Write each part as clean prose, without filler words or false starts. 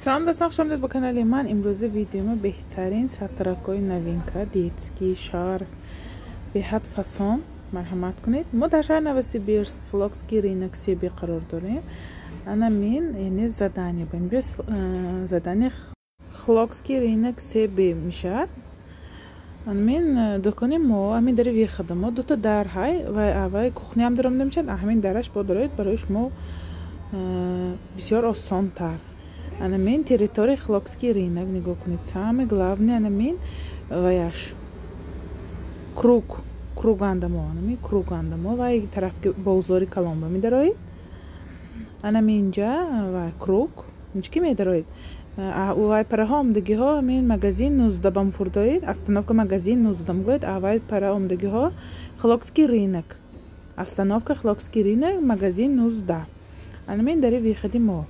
Салом дӯстон, хуш омадед ба канали ман. Имрӯза видеома беҳтарин сатракҳои новинка, детский, шарф, беҳад фасон. Марҳамат кунед. Мо дар шаҳри Новосибирск, Хилокский рынок 3Б қарор дорем. Ана мин, яъне задание ба инҷо задание Хилокский рынок 3Б мешавад. Мин дукони мо, ҳамин дари выхода мо дута дар ҳай ва аввай кухняам даромада мешавад, ҳамин дараш бо дароед барои шумо бисёр осонтар. Ана мин территория Хилокский рынок нигоҳ кунед. Самое главное ана мин ваяш круг, кругандамо, ана мин кругандамо ва тарафки бозори калонба медароед. Ана минҷа ва круг инҷа ки медароед. Вай параҳо омдагиҳо ҳамин магазин 19 бам фурдоед, остановка магазин 19 гӯед, аввай пара омдагиҳо Хилокский рынок. Остановка Хилокский рынок, магазин 19. Ана мин дари выходи мо.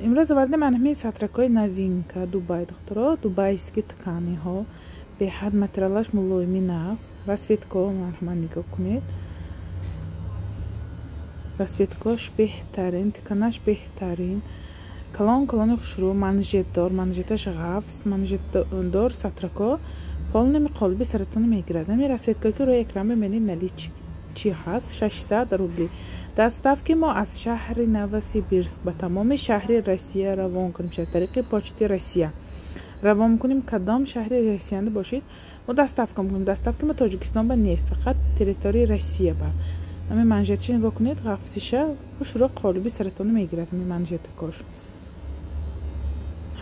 Имрӯз овардем ана ҳамин сатракҳои новинка Дубай, духтаро, дубайский тканиҳо, беҳад материалаш мулоими нағз. Расцветко марҳамат нигоҳ кунед. Расцветкош беҳтарин, тканаш беҳтарин. Калон калони хушрӯ, манжетдор, манжеташ ғафс, манжетдор сатрако полный қолиби саратон мегирад. Ҳамин расцветкое ки рӯи экран мебинед наличи чи ҳаст 600 рубли. Доставки мо аз шаҳри Новосибирск ба тамоми шаҳри Россия равон кунем, шад тариқи почти Россия равон кунем. Кадом шаҳри Россиянда бошед, мо доставка мекунем. Доставки мо Тоҷикистон ба нест, фақат территорияи Россия ба. Ҳамин манжетша нигоҳ кунед, ғафсиша хушрӯ қолиби саратон мегирад ҳамин манжетакош.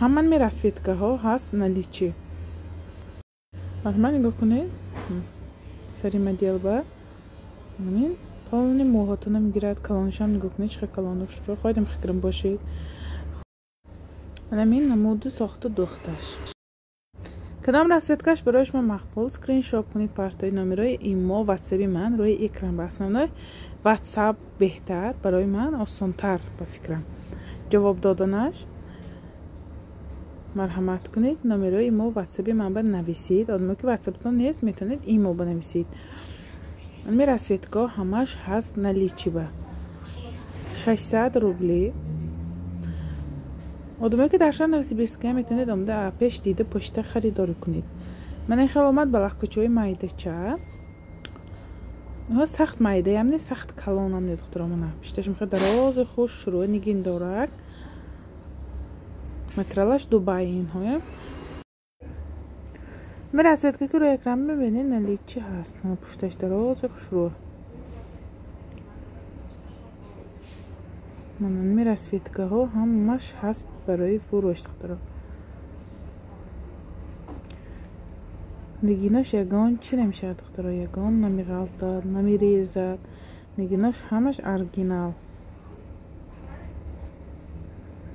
Ҳаман ми расцветкаҳо ҳаст наличи. Марҳамат нигоҳ кунед. Сари моделба ҳамин полный мӯҳотона мегирад. Калоншам нигоҳ кунед, чӣ хел калону хушрӯ. Хоҳедам фикрам бошед. Ҳамин намуду сохту духташ. Кадом расцветкаш барои шумо мақбул, скриншот кунед, партои номерои имо, ватсаби ман рӯи экран ба. Основной ватсап беҳтар барои ман, осонтар ба фикрам ҷавоб доданаш. Марҳамат кунед, номерои имо, ватсаби ман ба нависед. Одамое ки ватсаптон нест, метавонед имо банависед. Ҳамин расцветкаҳо ҳамаш ҳаст наличи ба 600 рубли. Одамое ки дар шаҳри Новосибирская метавонед омада пеш дида пошта харидорӣ кунед. Мана ин хел омад балахкӯчаҳои майдача. Инҳо сахт майдаям не, сахт калонам не, духтаро. Мана пишташ мехоҳад дарози хушрӯ нигин дорад. Материалаш Дубай инҳоям. Ман расцветка ки рӯи экран мебинед наличи ҳаст. Мана пушташ дарози хушрӯ. Мана ҳамин расцветкаҳо ҳамаш ҳаст барои фурӯш, духтаро. Нигинош ягон чӣ намешавад, духтаро, ягон намеғалзад, намерезад. Нигинош ҳамаш оригинал.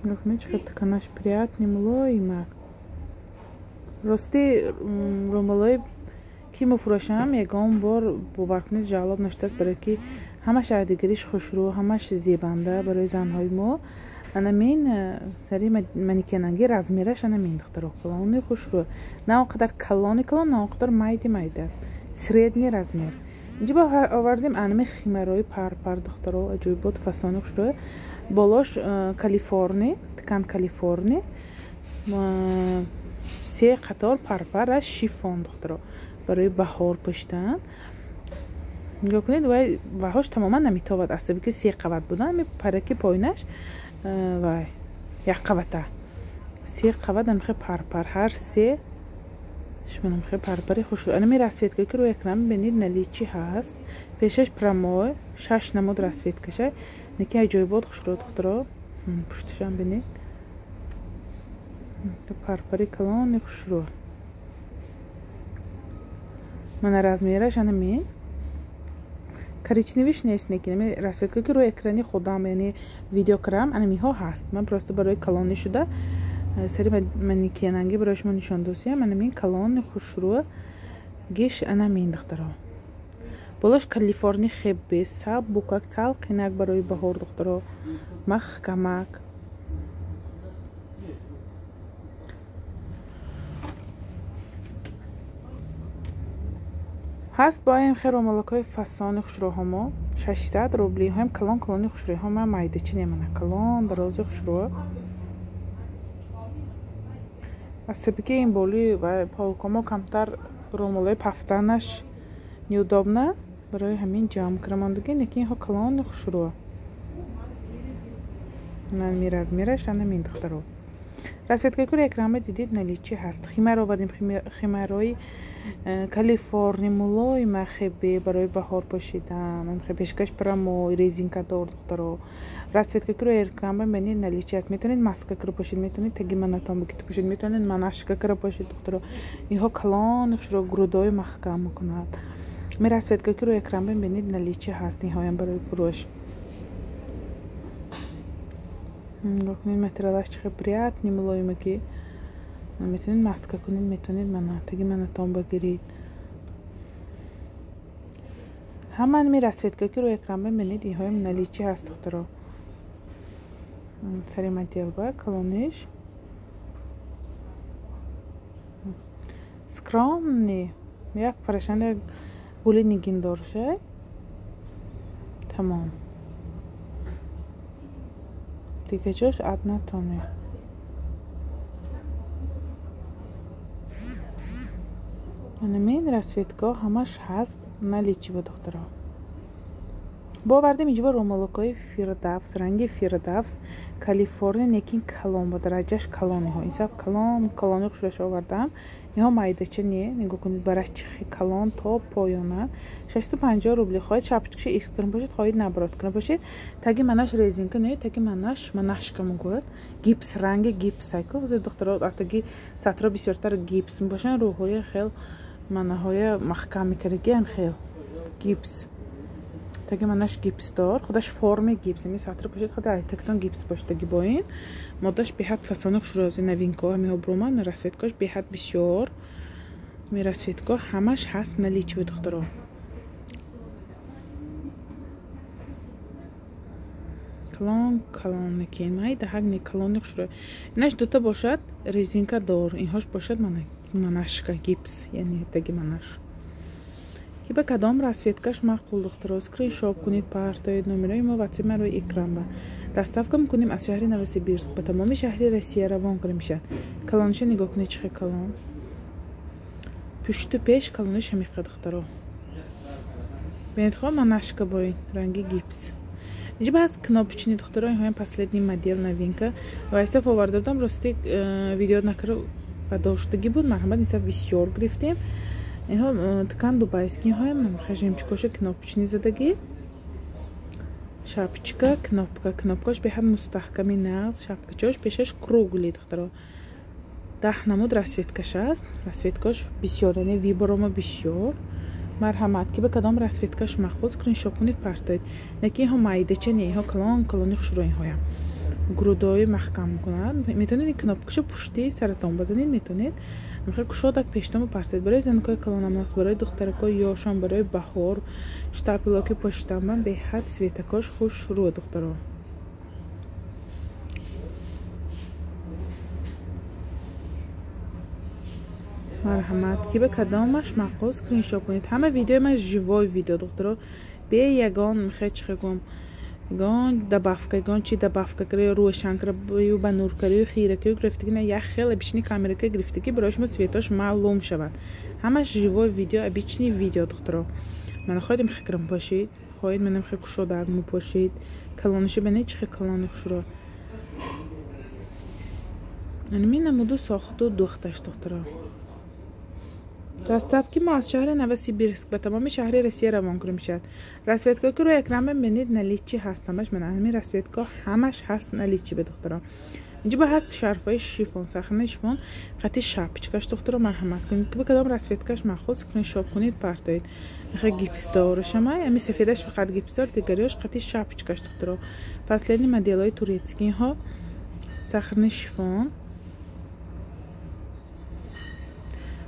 Нигоҳ кунед, чӣ қадр тканаш приятный, мулоимак. Рости румолҳое ки мефурӯшам, ягон бор бовар кунед жалоб нашудааст, барое ки ҳамаш дигариш хушрӯ, ҳамаш зебанда барои занҳои мо. Ана мин сари манекенанги размераш ана мин, духтаро, калони хушрӯ. На он қадар калони калон, на он қадар майди майда. Средний размер. Инҷа ба овардем анами химарои парпар, духтаро, аҷоибот фасони хушрӯ. Болош Калифорни, ткан Калифорни. Се қатор парпараш шифон, духтаро, барои баҳор пӯштан. Нигоҳ кунед, вай ваҳош тамоман наметовад, асаби ки се қават будан, ами параки поинаш вай як қавата. Се қават амихе парпар, ҳар се шуманамихе парпари хушрӯ. Анами расцветка ки рӯи экран мебинед наличи ҳаст. Пешаш прямой, 6 намуд расцветкаша. Неки аҷоибот хушрӯ, духтаро. Пушташам бинед. Парпари калони хушрӯ. Мана размераш ана мин. Коричневиш нест, неки ами расцветка ки рӯи экрани худам, яъне видео кардам, ана миҳо ҳаст. Ман просто барои калонӣ шуда сари манекенанги барои шумо нишон досиям. Ана мин калони хушрӯ гиш ана мин, духтаро. Болош Калифорни хебе, сабукак, салқинак барои баҳор, духтаро. Маҳкамак. Ҳаст бо ин хел румолакҳои фасони хушрӯҳо мо 600 рубли. Ҳам калон калони хушрӯҳо ма майдачи немана, калон дарози хушрӯ. Аз сабаби ин боли ва полкомо камтар румолои пафтанаш неудобно, барои ҳамин ҷамъ кардамондагӣ, лекин инҳо калони хушрӯа. Нами размераш ана мин духтаро. Расцветка ки экран дидид наличии ҳаст. Химар овардем, химарои Калифорни мулоима хебе барои баҳор пӯшидан, пешкаш прямой резинкадор духтаро. Расцветка ки экран бинед наличии ҳаст. Метавонед маска кира пӯшед, метавонед таги манатон бикита пӯшед, метавонед манашка кира пӯшед духтаро. Инҳо калони хушро грудои маҳкам мекунад. Ми расцветка ки рӯи экран бинед наличии ҳаст, ниҳоям барои фурӯш. Нигоҳ кунед материалаш чӣ хел приятный мулоима ки метавонед маска кунед, метавонед мана таги манатон багиред. Ҳама ми расцветка ки рӯи экран бинед инҳоям наличии ҳаст духтаро. Сари моделба калониш скромный, як парашанда як гули нигиндор шай. Тамом. Дига ҷош однотонный. Анамин расцветка ҳамаш ҳаст наличии ба духтаро. Бовардем инҷо румолокҳои Фирдавс, ранги Фирдавс, Калифорния, лекин калон ба дараҷаш калониҳо. Инсаф калон, калони хушраш овардам. Инҳо майдача не, нигоҳ кунед бараш чихи калон то поёна. 650 рубли. Хоҳед шапочкаша иск кунед бошед, хоҳед наоборот кунед бошед. Таги манаш резинка не, таги манаш манашка мегӯяд. Гипс, ранги гипс айко. Ҳозир духтаро таги сатро бисёртар гипс мебошанд, рӯҳои хел манаҳоя маҳкам мекардагиам хел гипс. Таги манаш гипсдор, худаш форми гипс, ами сатро пошед, худа айтактон гипс бошад таги бо ин. Моддаш беҳад фасони хушрӯзи новинка ҳамиҳо броман, расцветкош беҳад бисёр. Ми расцветка ҳамаш ҳаст наличии духтаро. Калон калон некин, майда ҳак не калони хушрӯ. Инаш дута бошад резинка дор, инҳош бошад манашка гипс, яъне таги манаш. Ки ба кадом расцветкаш маъқул духтаро, скриншот кунед, партоед номерои мо ватсап ма рӯи экран ба. Доставка мекунем аз шаҳри Новосибирск ба тамоми шаҳри Россия равон кунем мешавад. Калониша нигоҳ кунед чӣ хел калон. Пушту пеш калониш ҳамиқа духтаро. Бинед хо манашка бо ин ранги гипс. Инҷа ба ҳаст кнопочный духтаро, инҳоям последний модель новинка. Ва исаф оварда будам, рости видео накарда ва доштагӣ буд, марҳамат инсаф бисёр гирифтем. Инҳо ткан дубайский инҳоям жемчугоша кнопочный задагӣ. Шапочка, кнопка, кнопкаш беҳад мустаҳками нағз, шапкачош пешаш круглый духтаро. 10 намуд расцветкаш аст, расцветкаш бисёр, яъне выборомо бисёр. Марҳамат ки ба кадом расцветкаш маъқул скриншот кунед, партоед. Лекин инҳо майдача не, инҳо калон калони хушрӯ инҳоям. Грудои маҳкам мекунад. Метавонед ин кнопкаша пушти саратон базанед, метавонед мехоҳед кушодак пештонро партоед. Барои занакҳои калонам аст, барои духтаракҳои ёшон, барои баҳор штапелоки пӯшиданбан беҳад светакош хушрӯ духтаро. Марҳамат ки ба кадомаш маъқул скриншот кунед. Ҳама видеои ман живой видео духтаро, бе ягон мехоҳед чӣ гум ягон добавка, ягон чи добавка кара, рӯшан кара, ю ба нур кара, ю хира кара, гирифтагӣ на як хел обычный камерака гирифтагӣ барои шумо цветош маълум шавад. Ҳамаш живой видео, обычный видео духтаро. Мана хоҳед мехоҳед кирам пошид, хоҳед мана мехоҳед кушодак мепошид. Калониша бинед чӣ хел калони хушро. Ани намуду сохту духташ духтаро. Доставки мо аз шаҳри Новосибирск ба тамоми шаҳри Россия равон кунем мешавад. Расцветка ки рӯи экран бинед наличии ҳаст ҳамаш, мана ҳамин расцветка ҳамаш ҳаст наличии ба духтаро. Инҷо ба ҳаст шарфҳои шифон, сахни шифон, қати шапочкаш духтаро марҳамат кунед. Ки ба кадом расцветкаш маъқул скриншот кунед, партоед. Ахе гипсдорашамай, ами сафедаш фақат гипсдор, дигариёш қати шапочкаш духтаро. Последний моделҳои турецкий инҳо, сахни шифон.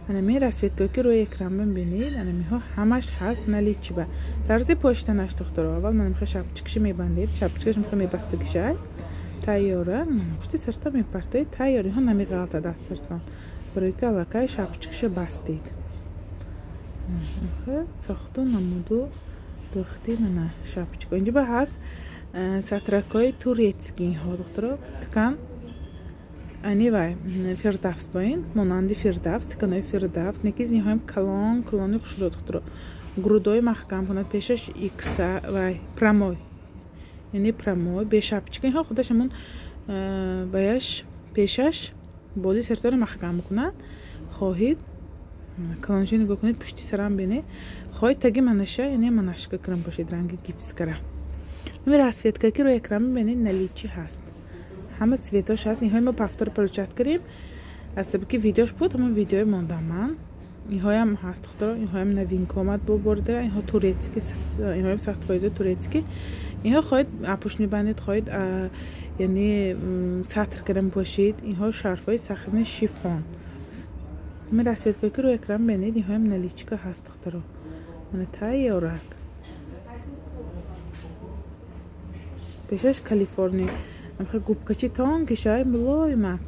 Анами расцветка ки рӯи экран бинед, анамиҳо ҳамаш ҳаст наличии ба. Тарзи поштанаш духтаро, аввал мана мехоҳед шапочкаши мебандед, шапочкаш мехоҳед мебастагишай. Тайёра, мана пушти сартон мепартоед, тайёр инҳо намеғалтад аз сартон. Барои ки аллакай шапочкаша бастед. Сохту намуду духти мана шапочка. Инҷо ба ҳаст сатракҳои турецкий инҳо духтаро, ткан ани вай Фирдавс боин, монанди Фирдавс, тиканои Фирдавс, неки зиниҳоям калон, калони хушро духтаро. Грудои маҳкам кунад, пешаш икса вай прямой. Яъне прямой, бе шапочка. Инҳо худаш ҳамон баяш пешаш боли сартаро маҳкам кунад. Хоҳид калонши нигоҳ кунед, пушти сарам бинед. Хоҳид таги манаша, яъне манашка кирам бошед, ранги гипскара. Ами расцветка ки рӯи экран мебинед, наличии ҳаст. Ҳама цветош ҳаст. Инҳои мо повтор получать кардем. Аз сабаби ки видеош буд, ҳамон видеои мондам ман. Инҳоям ҳаст духтаро, инҳоям новинка омад бо борда, инҳо турецкий, инҳоям сахт фоиза турецкий. Инҳо хоҳед апушни бандед, хоҳед яъне сатр кардам бошед. Инҳо шарфҳои сахни шифон. Ами расцветкое ки рӯи экран бинед, инҳоям наличка ҳаст духтаро. Мана тайёрак. Пешаш Калифорния. Амха губкачи тонкий шай мулоимак.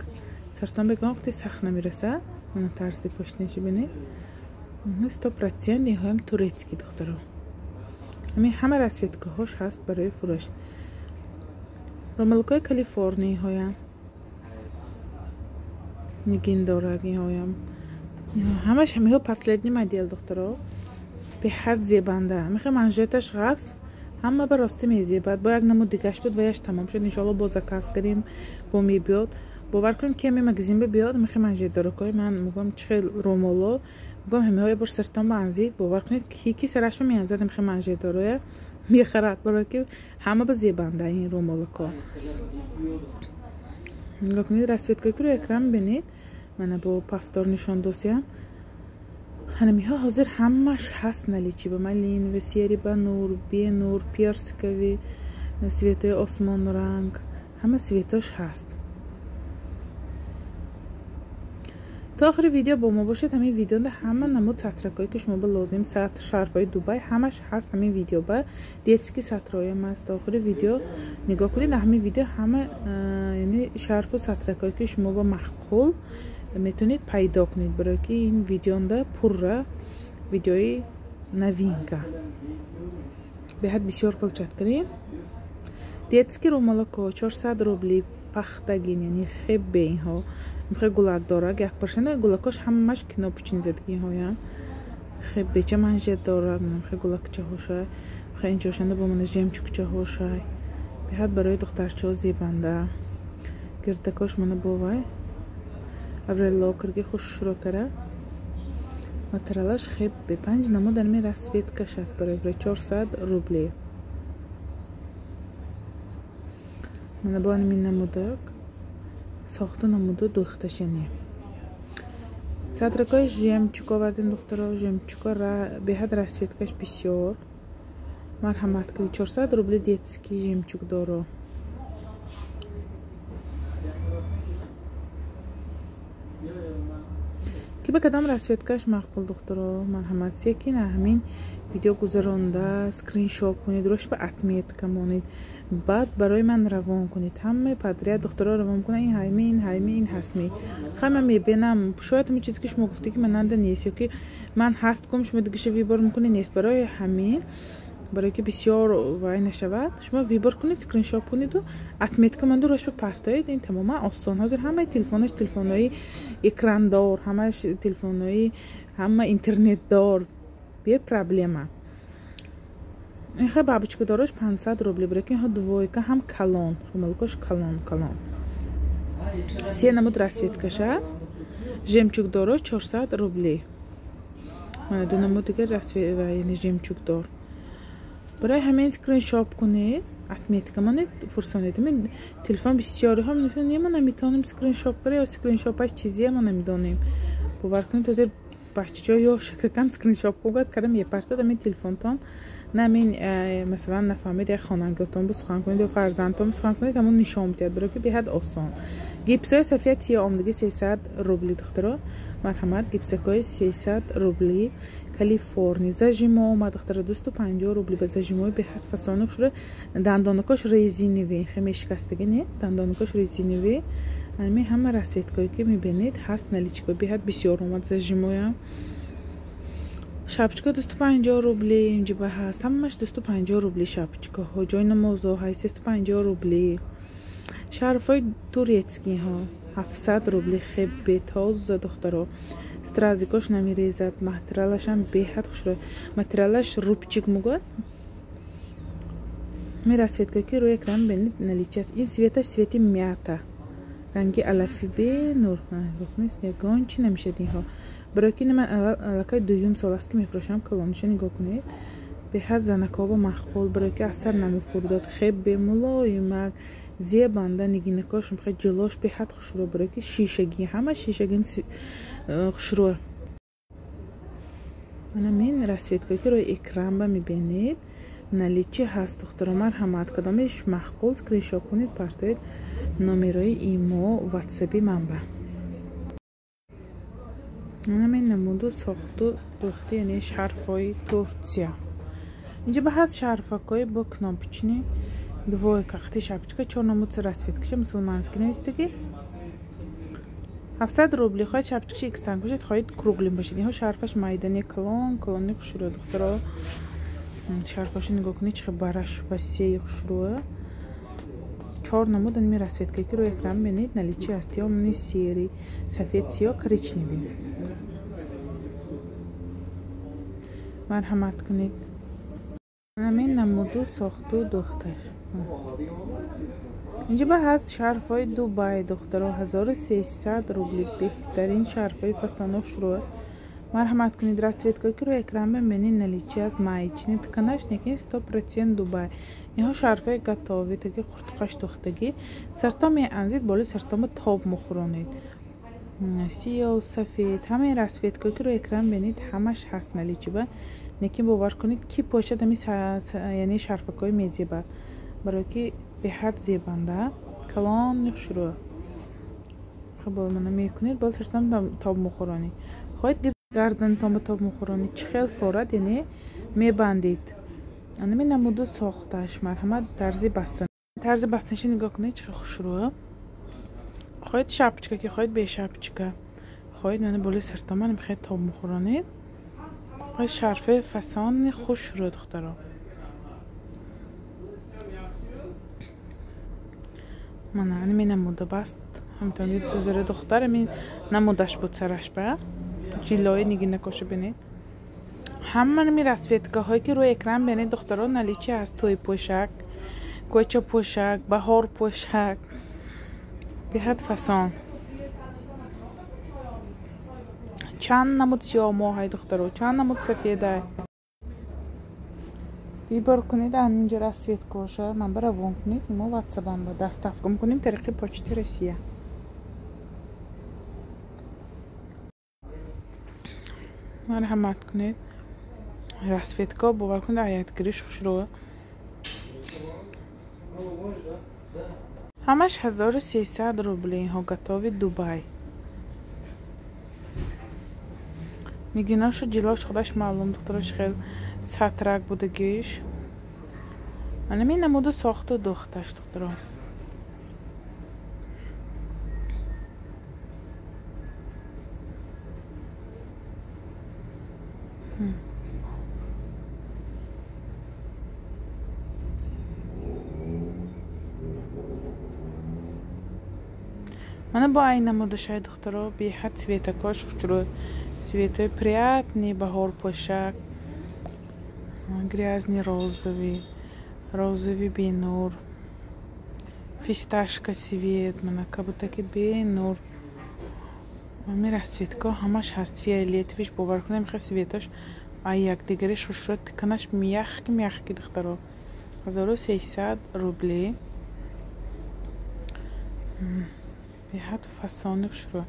Сартон бегон вақти сахт намерасад. Мана тарзи поштинаши бинед. 100% инҳоям турецкий духтаро. Ами ҳама расцветкаҳош ҳаст барои фурӯш. Ромалкои Калифорния инҳоям. Нигин дорад инҳоям. Ҳамаш ҳамиҳо последний модель духтаро. Беҳад зебанда. Амихе манжеташ ғафз. Ҳама ба рости мезебад. Бо як намуд дигаш буд ва яш тамом шуд. Иншоалло бо заказ кардем, бо мебиёд. Бовар кунед ки ҳами магазин биёд, мехе манжетдоракои ман мегӯям чӣ хел ромоло, мегӯям ҳамиҳо як бор сартон баанзид. Бовар кунед ки сарашба меанзад мехе манжетдороя мехарад, барое ки ҳама ба зебанда ин ромолако. Нигоҳ кунед расцветкое ки рӯи экран бинед. Мана бо повтор нишон досиям. Ҳанамиҳо ҳозир ҳамаш ҳаст наличии ба малиновый, серый ба нур, бенур, персиковый, цветои осмонранг, ҳама цветош ҳаст. То охири видео бо мо бошед. Ҳамин видеода ҳама намуд сатракое ки шумо ба лозим, сатр, шарфҳои Дубай ҳамаш ҳаст ҳамин видео ба детский сатроям аст. То охири видео нигоҳ кунед. Ҳамин видео ҳама яъне шарфу сатракое ки шумо ба маъқул метавонед пайдо кунед, барое ки ин видеонда пурра видеои новинка. Беҳад бисёр получать кардем. Детский румалако 400 рубли пахтагин, яъне хебе инҳо. Мехе гулак дорад, як паршана гулакош ҳамаш кнопочный задагиҳоям. Хебеча манжет дорад, мехе гулакчаҳошай. Мехе инҷошанда бо мана жемчугчаҳошай. Беҳад барои духтарчаҳо зебанда. Гирдакош мана бовай. Аврелокерги хушро кара. Материалаш хебе 5 намуд ами расцветкаш аст барои 400 рубли. Мана бо ами намудак сохта намуду духташ яъне. Сатракои жемчуг овардем духтаро, жемчуга беҳад расцветкаш бисёр. Марҳамат кунед 400 рубли детский жемчуг доро. Ки ба кадом расцветкаш маъқул духтаро, марҳамат секин ҳамин видео гузаронда скриншот кунед, рӯш ба отметка монед, баъд барои ман равон кунед. Ҳамаи подряд духтаро равон кунад, ин ҳайми, ин ҳайми, ин ҳастми. Хай ман мебинам, шояд ҳамин чизе ки шумо гуфтед ки мананда нест, ё ки ман ҳаст кум, шумо дигаша выбор мекунед, нест. Барои ҳамин, барое ки бисёр вай нашавад, шумо выбор кунед, скриншот кунеду отметка монду рӯш ба партоед. Ин тамоман осон. Ҳозир ҳамаи телефонаш телефонҳои экрандор, ҳамааш телефонҳои ҳама интернетдор, бе проблема. Инхе бабочка дорош 500 рубли, барое ки инҳо двойка ҳам калон, румалкош калон калон. Се намуд расцветкаш аст. Жемчуг дорош 400 рубли. Мана ду намуд дигар расцветка, яъне жемчуг дор. Барои ҳамин скриншот кунед, отметка монед, фурсонед. Ҳамин телефон бисёриҳо менависанд, не, мо наметавонем скриншот кунем, ё скриншоташ чизие мо намедонем. Бовар кунед, ҳозир бачаҳо ё шакакам скриншот кунад, када мепартад ҳамин телефонтон. На ҳамин масалан нафаҳмед, як хонангиҳотон бо сухан кунед ё фарзандтон бо сухан кунед, ҳамон нишон медиҳад, барое ки беҳад осон. Гипсҳои сафед сиё омдагӣ 300 рубли духтаро. Марҳамат, гипсакҳои 300 рубли. Калифорния зажимо омад духтаро 250 рубли ба зажимои беҳад фасонук шуда. Дандонакош резиновый, хе мешикастагӣ не, дандонакош резиновый. Ҳамин ҳама расцветкое ки мебинед ҳаст наличка, беҳад бисёр омад зажимоям. Шапочка 250 рубли инҷиба ҳаст, ҳамаш 250 рубли шапочкаҳо. Ҷои намозо ҳаст 350 рубли. Шарфҳои турецкиҳо 700 рубли хеб бетоза духтаро. Стразикош намерезад, материалашам беҳад хушрӯ. Материалаш рубчик мугӯяд. Ми расцветка ки рӯи экран бинед наличие аст. Ин цветаш цвети мята. Ранги алафи бенур. Нест, ягон чи намешад инҳо. Барои ки ман аллакай дуюм сол аст ки мефурӯшам, калониша нигоҳ кунед. Беҳад занакҳо маъқул, барои ки асар намефурдод. Хеб бемулоимак, зебанда нигинакош мехоҳад ҷилош беҳад хушрӯ, барои ки шишагӣ, ҳама шишагин хушрӯ. Мана мин расцветка ки рӯи экран ба мебинед, наличие ҳаст духтаро. Марҳамат, кадомеш маъқул скриншот кунед, партоед номерои имо ватсаби манба. Мана мин намуду сохту духти, яъне шарфҳои Турсия. Инҷа ба ҳаст шарфакҳои бо кнопочни двойка, хати шапочка, чор намуд расцветкаша мусулманский навистагӣ. 700 рубли. Хоҳед шапочкаша икстанг бошад, хоҳед круглин бошад. Инҳо шарфаш майдани калон, калони хушрӯ духтаро. Шарфаша нигоҳ кунед, чӣ бараш васеи хушрӯа. Чор намуд ами расцветка ки рӯи экран бинед, наличие аст. Тёмный, серый, сафед, сиёҳ, коричневый. Марҳамат кунед. Ҳамин намуду сохту духташ. Инҷа ба ҳаст шарфҳои Дубай духтаро, 1300 рубли. Беҳтарин шарфҳои фасону хушрӯа. Марҳамат кунед, расцветка ки рӯи экран бинед, наличие аст. Маечни тканаш некин 100% Дубай. Инҳо шарфҳои готови, таги хуртуқаш тухтагӣ. Сарто меанзид, болои сартомо тоб мухӯронед. Сиёҳ, сафед, ҳамаи расцветка ки рӯи экран бинед, ҳамаш ҳаст наличие ба. Лекин бовар кунед, ки пошад ами яъне шарфакҳои мезебад, барои ки беҳад зебанда, калони хушрӯ. Хуб, мана мекунед, боз сартон тоб мухӯронед. Хоҳед гардантон ба тоб мухӯронед, чӣ хел форад, яъне мебандед. Анами намуду сохташ. Марҳамат, тарзи бастан. Тарзи бастанша нигоҳ кунед, чӣ хел хушрӯ. Хоҳед шапочка ки, хоҳед бе шапочка. Хоҳед мана болои сартон мана мехоҳед тоб мухӯронед. Шарфи фасони хушрӯ духтаро. Мана ами намуда баст. Ҳамтонид сузури духтар ами намудаш буд сараш ба. Ҷилои нигинакоша бинед. Ҳама ами расцветкаҳое ки рӯи экран бинед духтаро, наличие аст. Тӯй пӯшак, кӯча пӯшак, баҳор пӯшак. Беҳад фасон. Чанд намуд сиёҳмоҳай духтаро, чанд намуд сафедай. Вибор кунед ҳаминҷа расцветкаша, ман ба равон кунед, мо ватсапам ба доставка мекунем тариқи почти Россия. Марҳамат кунед. Расцветка бовар кунед, аятгириш хушрӯ. Ҳамаш 1300 рубли. Инҳо готови Дубай. Нигиношу ҷилош худаш маълум духтарош, хел сатрак будагиш. Ана мин намуду сохту духташ духтаро. Мана бо ай намудашай духтаро, беҳад цветакош хушрӯ. Цветои приятный, баҳор пӯшак, грязный розовый, розовый бенур, фисташка цвет, мана как будто ки бенур. Ами расцветка ҳамаш ҳаст, фиолетовиш, бовар кунед, мехоҳ цветаш ай якдигариш хушрӯ, тканаш мягкий мягкий духтаро. 1300 рубли. Беҳад фасони хушрӯ.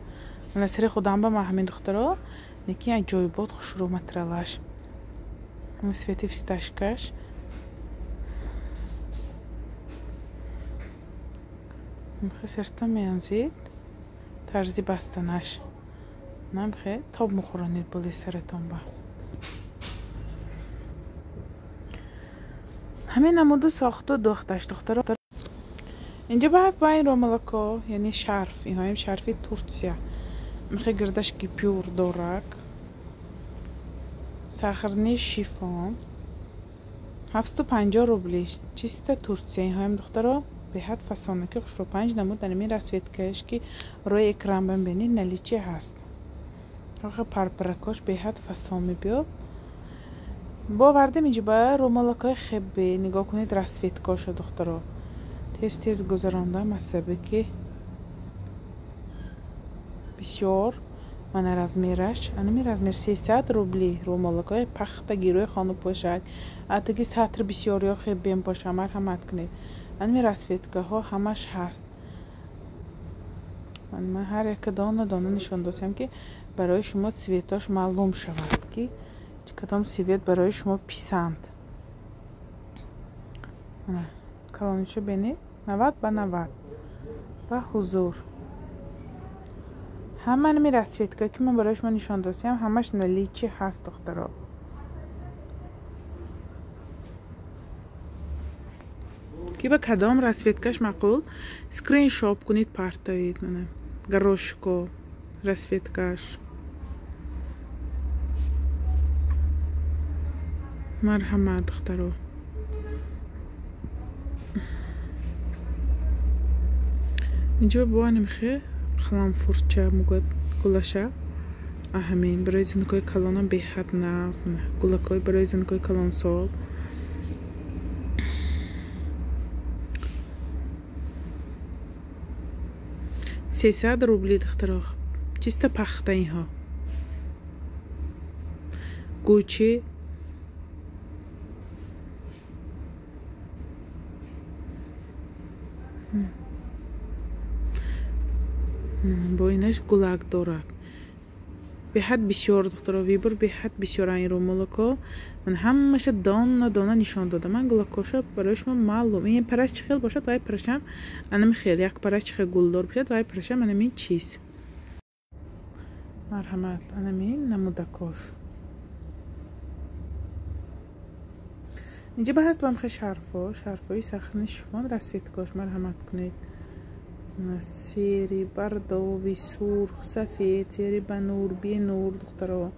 Мана сари худам ба ман ҳамин духтаро, лекин аҷоибот хушрӯ материалаш. Цвети фисташкаш. Мехоҳ сарта меанзид, тарзи бастанаш. Намхе тоб мухӯронед болои саратон ба. Ҳамин намуду сохту духташ духтаро. Инҷа ба ҳаст ба ин ромалако, яъне шарф. Инҳоям шарфи Турсия. Мехоҳ гирдаш гипюр дорак. Сахарни шифон. 750 рубли. Чисто Турсия. Инҳоям духтаро. Беҳад фасонаки хушро 5 намуд анами расцветкааш ки рӯи экран бинед наличие ҳаст. Роха парпаракош беҳад фасон мебиёд. Бовардем инҷо ба румолакҳои хебе нигоҳ кунед расцветкаошо духтаро. Тез-тез гузарондам асабе ки бисёр мана размераш анами размер 300 рубли румолакҳои пахта гирӯи хонупошак атаги сатр бисёр ё хебем боша марҳамат кунед. Анами расцветкаҳо ҳамаш ҳаст. Ман ҳар яка дона дона нишон додам ки барои шумо цветош маълум шавад ки кадом цвет барои шумо писанд. Калониша бинед 90 ба 90 ба ҳузур. Ҳама анами расцветка ки ман барои шумо нишон додам ҳамаш наличие ҳаст духтаро. Ки ба кадом расцветкаш маъқул скриншот кунед партовед. Мана горошко расцветкаш. Марҳамат духтаро. Инҷо бо анимхе қаламфурча мегӯяд гулаша. Аҳамин барои зинакҳои калонам беҳад нағз. Гулакҳои барои зинакҳои калонсол. 300 рубли духтаро. Чисто пахта инҳо. Гучи бо инаш гулак дорад. Беҳад бисёр духтаро, вибор беҳад бисёр ин румолако. Ман ҳамаша дона дона нишон додам. Ман гулакоша барои шумо маълум. Ин параш чӣ хел бошад, вай парашам анами хел. Як параш чӣ хел гулдор бошад, вай парашам анами чиз. Марҳамат, анами намудакош. Инҷа ба ҳаст бамхе шарфо, шарфои сахни шифон расцветкош марҳамат кунед. Сери, бардови, сурх, сафед, сери ба нур, бенур духтаро.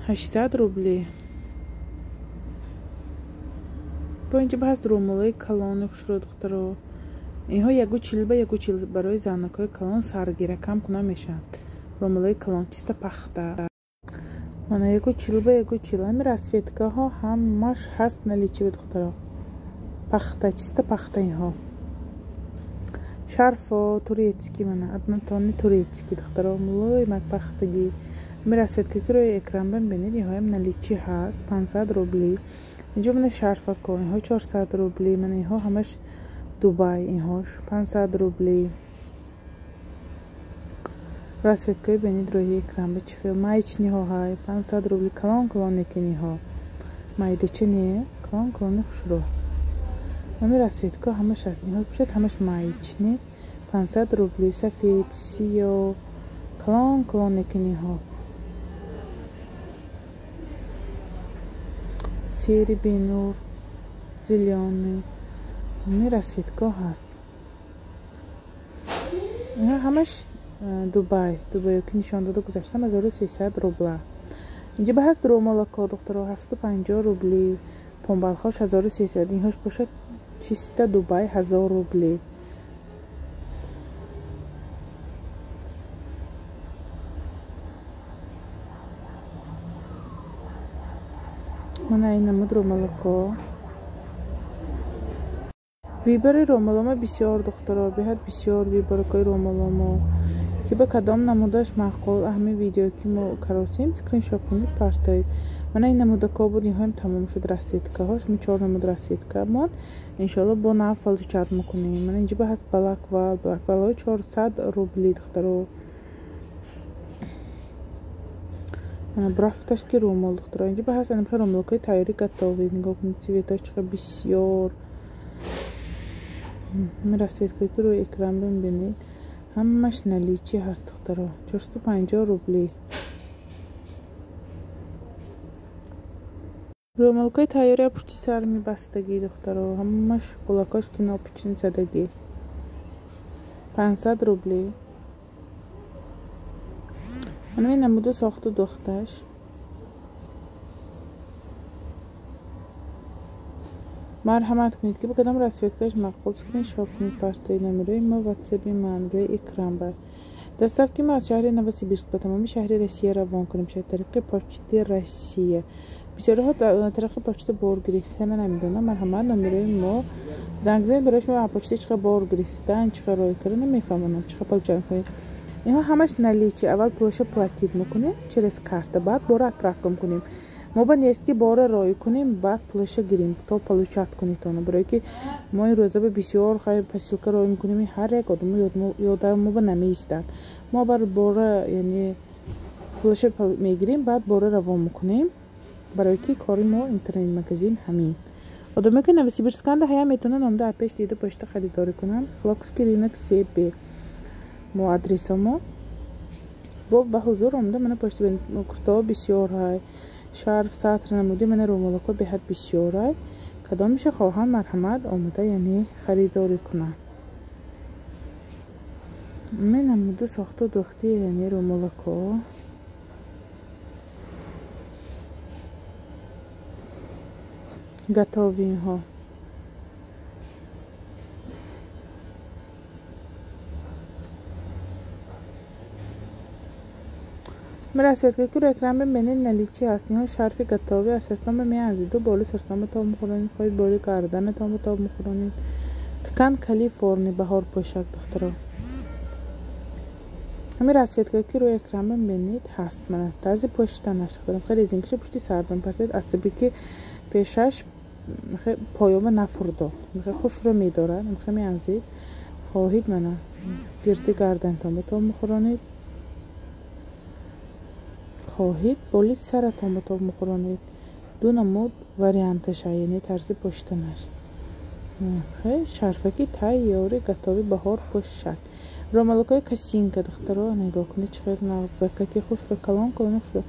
800 рубли. Бо инҷа ба ҳаст румолои калони хушро духтаро. Инҳо 1,40 ба 1,40 барои занакҳои калон саргиракам куна мешаванд. Румолои калон чиста пахта. Мана 1,40 ба 1,40. Ҳами расцветкаҳо ҳамаш ҳаст наличие духтаро. Пахта, чисто пахта инҳо. Шарфо турецкий мана, однотонный турецкий духтаро, мулоимак пахтагӣ. Ҳами расцветка ки рӯи экран бинед, инҳоям наличие ҳаст 500 рубли. Инҷо мана шарфако, инҳо 400 рубли, мана инҳо ҳамаш Дубай, инҳош 500 рубли. Расцветкаи бинед рӯи экран ба чӣ хел маечниҳо ҳай 500 рубли, калон калоне ки инҳо. Майдача не, калон калони хушрӯ. Ҳами расцветка ҳамаш аст. Инҳо бошад ҳамаш маечни 500 рубли, сафед, сиё, калон калоне ки инҳо. Сери бенур, зелёный. Ҳами расцветка ҳаст. Инҳо ҳамаш Дубай, Дубайо ки нишон дода гузаштам 1300 рубла. Инҷа ба ҳаст румолако духтаро 750 рубли, помбалхош 1300, инҳош бошад чисто Дубай 1000 рубли. Мана ин намуд румолако. Вибори румоломо бисёр духтаро, беҳад бисёр виборкои румоломо. Ки ба кадом намудаш маъқул ҳами видео ки мо каросем скриншот кунед партоед. Мана ин намудако буд, инҳоям тамом шуд расцветкаҳош. Ми 4 намуд расцветка монд. Иншоалло бо нав получат мекунем. Мана инҷа ба ҳаст балаквал, балаквалҳои 400 рубли духтаро. Мана бурафташ ки румол духтаро. Инҷа ба ҳаст анамхел румолкои тайёри готовый. Нигоҳ кунед цветош чӣ қадр бисёр. Ҳами расцветкае ки рӯи экран бинед ҳамаш наличие ҳаст духтаро. 450 рубли. Румолкои тайёри пушти сар мебастагӣ духтаро. Ҳамаш гулакош кинопучин задагӣ. 500 рубли. Мана ин намуду сохту духташ. Марҳамат кунед ки ба кадом расцветкаш маъқул скриншот кунед, партои номерои мо ватсапи ман рӯи экран бар. Доставки мо аз шаҳри Новосибирск ба тамоми шаҳри Россия равон кунем шавад тариқи почти Россия. Бисёриҳо тариқи почта бор гирифтана намедонам. Марҳамат, номерои мо занг занед, барои шумо почта чӣ қадр бор гирифтан, чӣ қадр рой кардан мефаҳмонам, чӣ қадр получать кунед. Инҳо ҳамаш наличие. Аввал пулаша платить мекунем через карта, баъд бора отправка мекунем. Мо ба нест ки бора рой кунем, баъд пулаша гирем, то получать кунед оно. Барое ки мо ин рӯза ба бисёр посылка рой мекунем, ҳар як одам ёда мо ба намеистад. Мо аввал бора, яъне пулаша мегирем, баъд бора равон мекунем. Барое ки кори мо интернет-магазин ҳамин. Одаме ки Новосибирсканда ҳая метавонанд омда аз пеш дида почта харидорӣ кунанд. Хлопковский рынок 3Б. Мо адресамо. Бо ба ҳузур омда мана почта куртаҳо бисёр ҳай. Шарф, сатр намуди мана рӯмолако беҳад бисёр ҳай. Кадомиша хоҳанд марҳамат омада, яъне харидорӣ кунанд. Ме намуди сохту духти, яъне рӯмолако. Готови инҳо. Расцветка ки рӯи экран мебинед наличие ҳаст. Инҳо шарфи готови аз сиртнома меанзиду боли сиртнома тоб мехӯронед, хоҳед боли гарданатонро тоб мехӯронед. Ткань Калифорни баҳор пӯшак духтаро. Ҳамин расцветка ки рӯи экран мебинед ҳаст. Мана тарзи пӯшиданаш духтарам. Хеле резинкаша пушти сардон партед, асаби ки пешаш поёма нафурдод. Хушро медорад, меанзид. Хоҳед мана гирди гардантонро тоб мехӯронед. Хоҳед боли саратон ба тоб мехӯронед. Ду намуд варианташа, яъне тарзи пӯшиданаш. Шарфаки тайёри готови баҳор пӯшак. Ромалакҳои косинка духтаро нигоҳ кунед, чӣ хел нағзакаки хушро, калон калон хушро.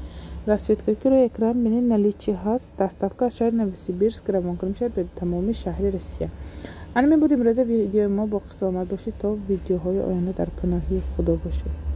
Расцветка ки рӯи экран бинед наличие ҳаст. Доставка аз шаҳри Новосибирск равон кунем шавад ба тамоми шаҳри Россия. Ана мебуд имрӯза видеои мо. Боқӣ саломат бошед то видеоҳои оянда, дар паноҳи Худо бошед.